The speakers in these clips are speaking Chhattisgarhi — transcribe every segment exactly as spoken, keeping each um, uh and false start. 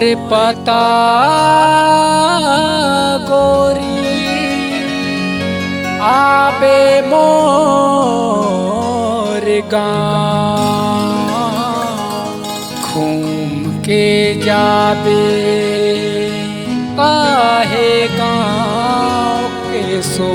रे पता गोरी आबे मोर गाँव, घूम के जाबे काहे गाँव के सो।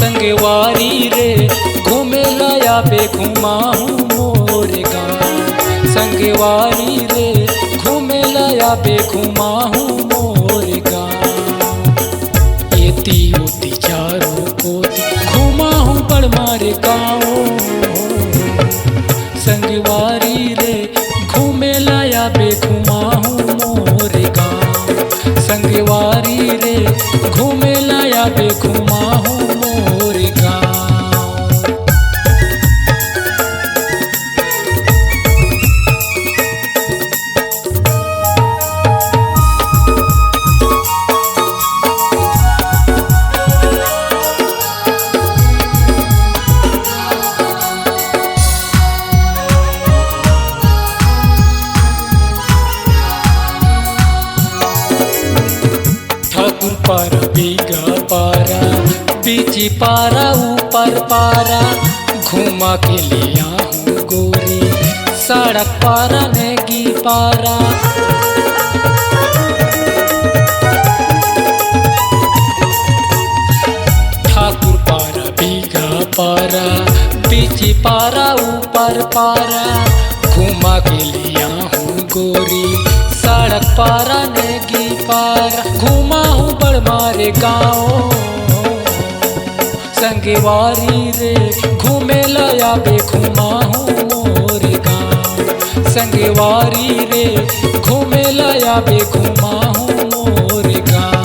संगवारी रे, घूमे ला आबे घुमाहूँ मोर गाँव। संगवारी रे, घूमे ला आबे घुमाहूँ मोर गाँव। एती ओती चारों कोती घुमाहूँ बड़ मारे गाँव। संगवारी रे, घूमे ला आबे घुमाहूँ मोर गाँव। संगवारी रे, घूमे ला आबे घुमाहूँ मोर गाँव। ठाकुर पारा, बीघा पारा, बीची पारा, ऊपर पारा, घुमा के ले आहूँ गोरी, सड़क पारा, नेगी पारा। ठाकुर पारा, बीघा पारा, बीची पारा, ऊपर पारा, घुमा के ले आहूँ गोरी, सड़क पारा, नेगी पारा, घुमाहूँ बड़ मारे गाँव। संगवारी रे, घूमे ला आबे घुमाहूँ मोर गाँव। संगवारी रे, घूमे ला आबे घुमाहूँ मोर गाँव।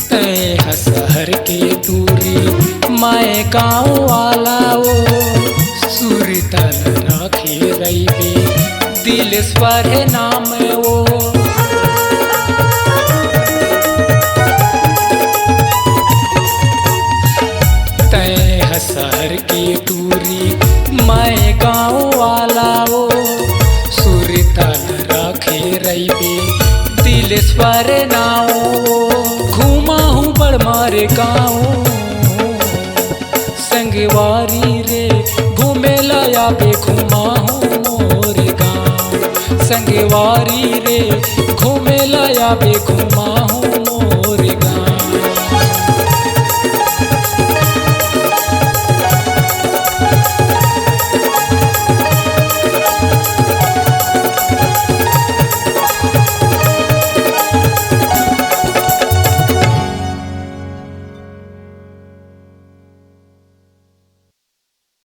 तैं ह शहर के टूरी, मैं गाँव वाला ओ, सुरता ल राखे रहिबे, दिलेश्वर हे नाम ओ। तैं ह शहर के टूरी, मैं गाँव वाला ओ, सुरता ल राखे रहिबे, दिलेश्वर नाव ओ, घुमाहूँ बड़ मारे गाँव। संगवारी रे, घूमे ला आबे घुमाहूँ मोर गाँव। संगवारी रे, घूमे ला आबे घुमाहूँ